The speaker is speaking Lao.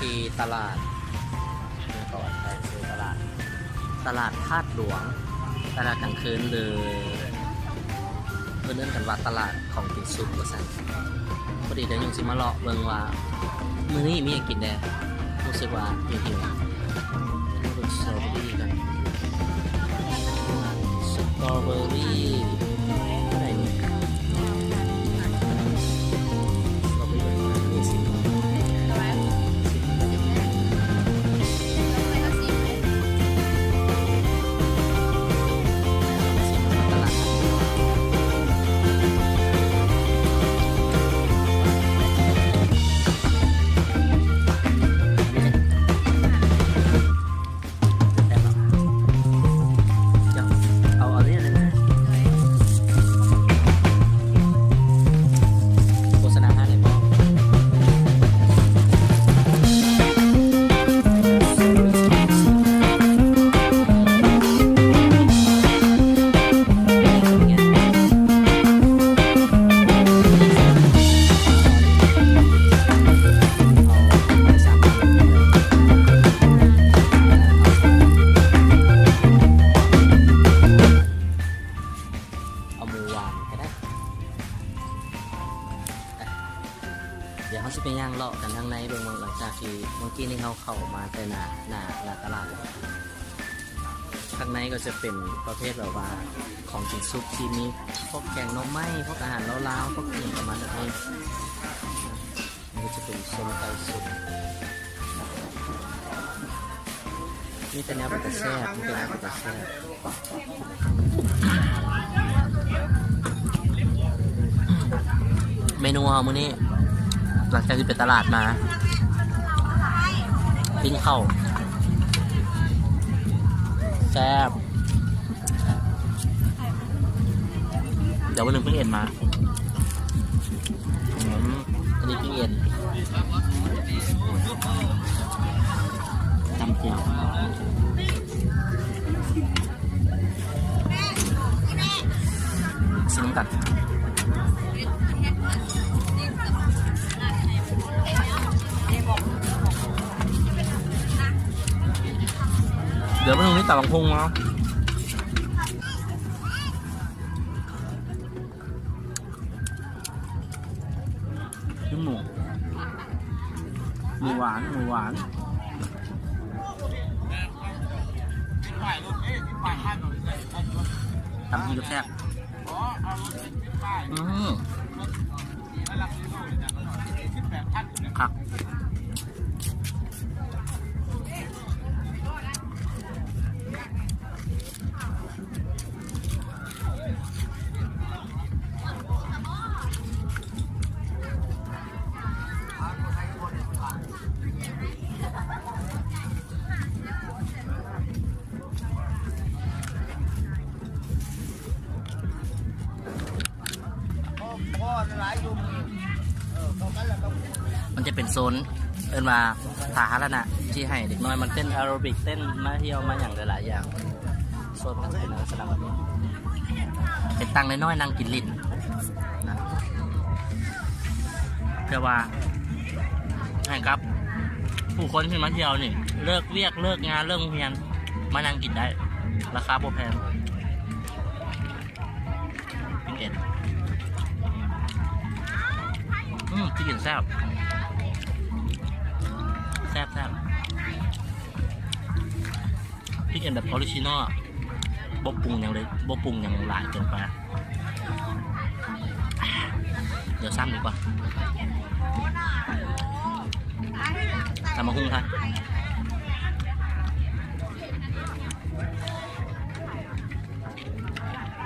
ທີ່ຕະຫຼາດ ເອີ້ນວ່າຕະຫຼາດ ຕະຫຼາດທາດຫຼວງ ຕະຫຼາດກາງຄືນ ຫຼື ເພິ່ນເອີ້ນກັນວ່າຕະຫຼາດຂອງກິນສຸກວ່າຊັ້ນ. ພໍດີໄດ້ຍິນຊິມາເລາະເບິ່ງວ່າມື້ນີ້ມີຫຍັງກິນແດ່ ຮູ້ສຶກວ່າຫິວໆ. ມາເບິ່ງສະຕໍເບີຣີກັນ ສະຕໍເບີຣີ ເທົ່າໃດນີ້? ໂຄສະນາຮ້ານໃຫ້ພ້ອມ. ເອົາໝູຫວານກໍໄດ້. ດຽວເຮົາຊິໄປຍ່າງເລາະກັນທາງໃນເບິ່ງ ເບິ່ງ ຫຼັງຈາກທີ່ເມື່ອກີ້ນີ້ເຮົາເຂົ້າມາແຕ່ໜ້າ ໜ້າ ໜ້າຕະຫຼາດແລ້ວ. ຂ້າງໃນກໍຈະເປັນປະເພດແບບວ່າຂອງກິນສຸກ ທີ່ມີພວກແກງໜໍ່ໄມ້ ພວກອາຫານລາວໆ ພວກອີ່ຫຍັງປະມານແບບນີ້. ມັນກໍຈະເປັນສົ້ມໄກ່ສຸກ ມີແຕ່ແນວເປັນຕາແຊບ ມີແຕ່ແນວເປັນຕາແຊບ. ເມນູເຮົາມື້ນີ້ ຫຼັງຈາກທີ່ໄປຕະຫຼາດມາ ກິນເຂົ້າ ແຊບ. ດຽວມື້ໜຶ່ງປີ້ງເອັນມາ. ອືມ ອັນນີ້ປີ້ງເອັນ ຕຳແຈ່ວ ຊິມນຳກັນ. ດຽວມື້ໜຶ່ງມີຕຳບັກຫຸ່ງເນາະ. ກິນໝູ ໝູຫວານ ໝູຫວານ ຕຳທີ່ແຊບ. ອືມ ຄັກ. ມັນຈະເປັນໂຊນ ເອີ້ນວ່າສາທາລະນະ ທີ່ໃຫ້ເດັກນ້ອຍມາເຕັ້ນແອໂຣບິກ ເຕັ້ນ ມາທ່ຽວ ມາຫຍັງຫຼາຍໆຢ່າງ. ໂຊນມັນຈະເປັນລັກສະນະແບບນີ້ ເປັນຕັ່ງນ້ອຍໆ ນັ່ງກິນຫຼິ້ນນະ ເພື່ອວ່າໃຫ້ກັບຜູ້ຄົນທີ່ມາທ່ຽວນີ້ ເລີກວຽກ ເລີກງານ ເລີກໂຮງຮຽນ ມານັ່ງກິນໄດ້ ລາຄາບໍ່ແພງ. ພິກເອັນ ອືມ ພິກເອັນແຊບ ແຊບໆ. ພິກເອັນແບບອໍຣິຈິນໍ ບໍ່ປຸງຫຍັງເລີຍ ບໍ່ປຸງຫຍັງຫຼາຍເກີນໄປ. ດຽວຊ້ຳດີກວ່າ ຕຳບັກຫຸ່ງໄທ.